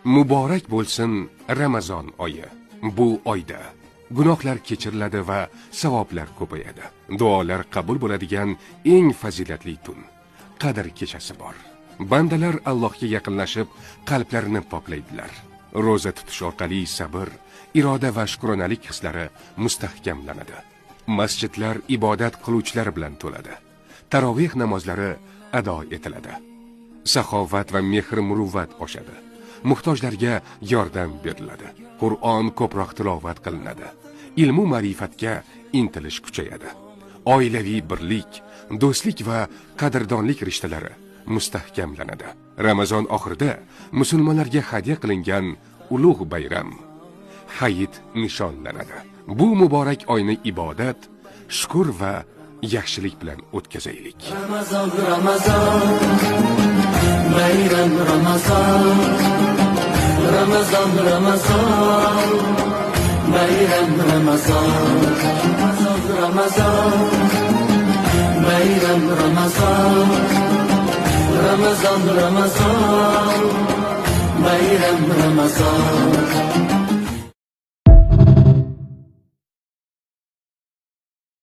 Muborak bo'lsin Ramazon oyi. Bu oyda gunohlar kechiriladi va savoblar ko'payadi. Duolar qabul bo'ladigan eng fazilatli tun Qadr kechasi bor. Bandalar Allohga yaqinlashib, qalblarini poklaydilar. Ro'za tutish orqali sabr, iroda va shukronalik hislari mustahkamlanadi. Masjidlar ibodat qiluvchilar bilan to'ladi. Taroveh namozlari ado etiladi. Saxovat va mehr-muruvvat oshadi. Muhtojlarga yordam beriladi. Qur'on ko'proq tilovat qilinadi. Ilmu ma'rifatga intilish kuchayadi. Oilaviy birlik, do'stlik va qadrdonlik rishtalari mustahkamlanadi. Ramazon oxirida musulmonlarga hadya qilingan ulug' bayram Hayit nishonlanadi. Bu muborak oyni ibodat, shukr va yaxshilik bilan o'tkazaylik. Ramazon, Ramazon, bayram Ramazon, Ramazon, Ramazon, bayram Ramazon, Ramazon, Ramazon, bayram Ramazon, Ramazon, Ramazon, bayram Ramazon.